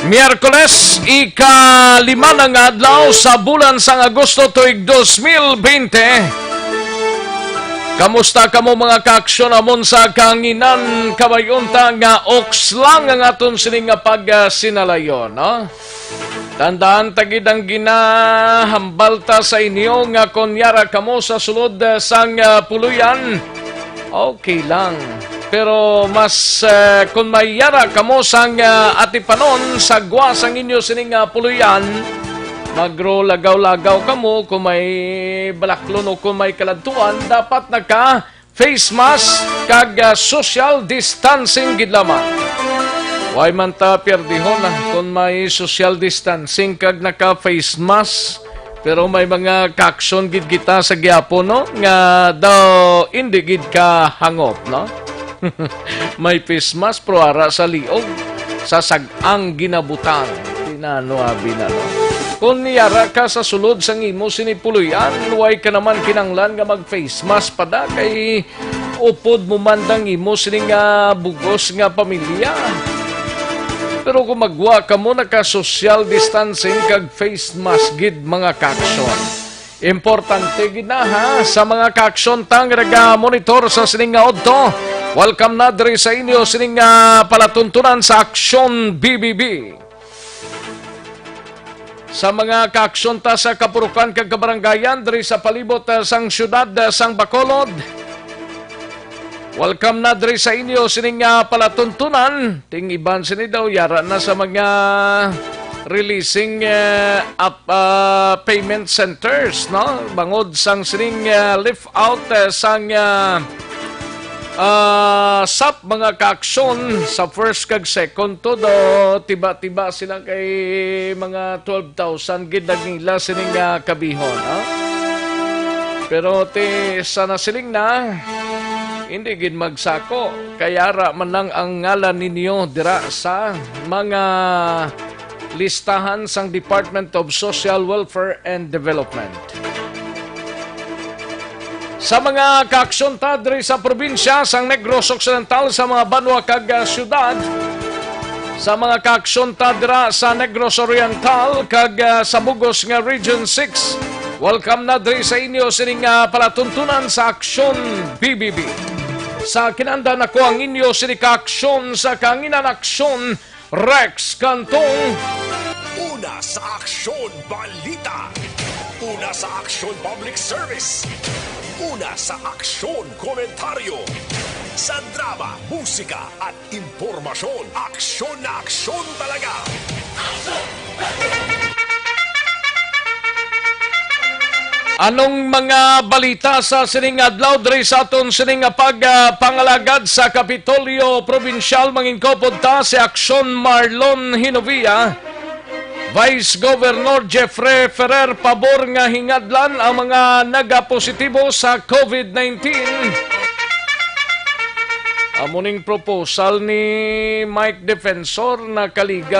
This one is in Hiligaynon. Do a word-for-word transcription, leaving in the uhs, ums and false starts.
Miyerkules, ikalima na nga adlaw sa bulan sang Agosto tuig dos mil bente. Kamusta kamo, mga kaaksyon, amon sa kahanginan? Kabay-on ta nga oks lang ang aton sini nga pagsinalayon, no? Tandaan ta gid ang ginahambal ta sa inyo nga kon yara kamo sa sulod, eh, sang, ah, puloy-an, okay lang. Pero mas, eh, kon may yara kamo sang, ah, atipanon sa gwa sang inyo sining, ah, puloy-an, magro lagaw-lagaw kamo kon may balaklon o kon may kaladtuan, dapat naka face mask kag, ah, social distancing gid lamang. Way man ta pierdihon, ah, kon may social distancing kag naka face mask, pero may mga kaaksyon gid kita sa gihapon, no, nga daw indi gid ka hangop, no? May face mask, pero ara sa liog, sa sag-ang ginabutang. Tinano abi na, no? Kung niyara ka sa sulod sang imo sini puloy-an, way ka naman kinanglan nga mag-face mask pa da, kay upod mo man dang imo sini nga bugos nga pamilya. Pero kung magwa ka mo, naka-social distancing kag face mask gid, mga kaaksyon. Importante gid na, ha, sa mga kaaksyon ta nga naga-monitor sa sining nga udto. Welcome na diri sa inyo sining nga palatuntunan sa Aksyon B B B. Sa mga kaaksyon ta sa kapurukan kag kabarangayan diri sa palibot, ah, sang siyudad, ah, sang Bacolod. Welcome na diri sa inyo sining, ah, palatuntunan. Ting iban sini daw yara na sa mga releasing, eh, up, ah, payment centers, no? Bangod sang sining, ah, lift out, eh, sang, ah, ah, sap, mga kaaksyon, sa first kag second to, do tiba-tiba sila kay mga twelve thousand gid ang ila sining, ah, kabihon, ha? Pero ti sana siling na, hindi gid magsako, kay ara man lang ang ngalan ninyo dira sa mga listahan sang Department of Social Welfare and Development. Sa mga kaaksyon ta diri sa probinsya sang Negros Occidental, sa mga banwa kag, ah, siyudad, sa mga kaaksyon ta dira sa Negros Oriental kag, ah, sa bugos nga Region six, welcome na diri sa inyo sining, ah, palatuntunan sa Aksyon B B B. Sa kinanda nako ang inyo sini ka aksyon sa kanginan aksyon, Rex Cantong. Una sa Aksyon Balita. Una sa Aksyon Public Service. Una sa Aksyon Komentaryo. Sa drama, musika, at impormasyon, aksyon na aksyon talaga. Anong mga balita sa sining adlaw diri sa aton sining nga pag, ah, pangalagad sa Kapitolyo Probinsyal? Mangin-upod ta si Aksyon Marlon Hinovia. Vice Governor Jeffrey Ferrer pabor nga hingadlan ang mga nagapositibo sa COVID nineteen. Amo ning proposal ni Mike Defensor na kaligal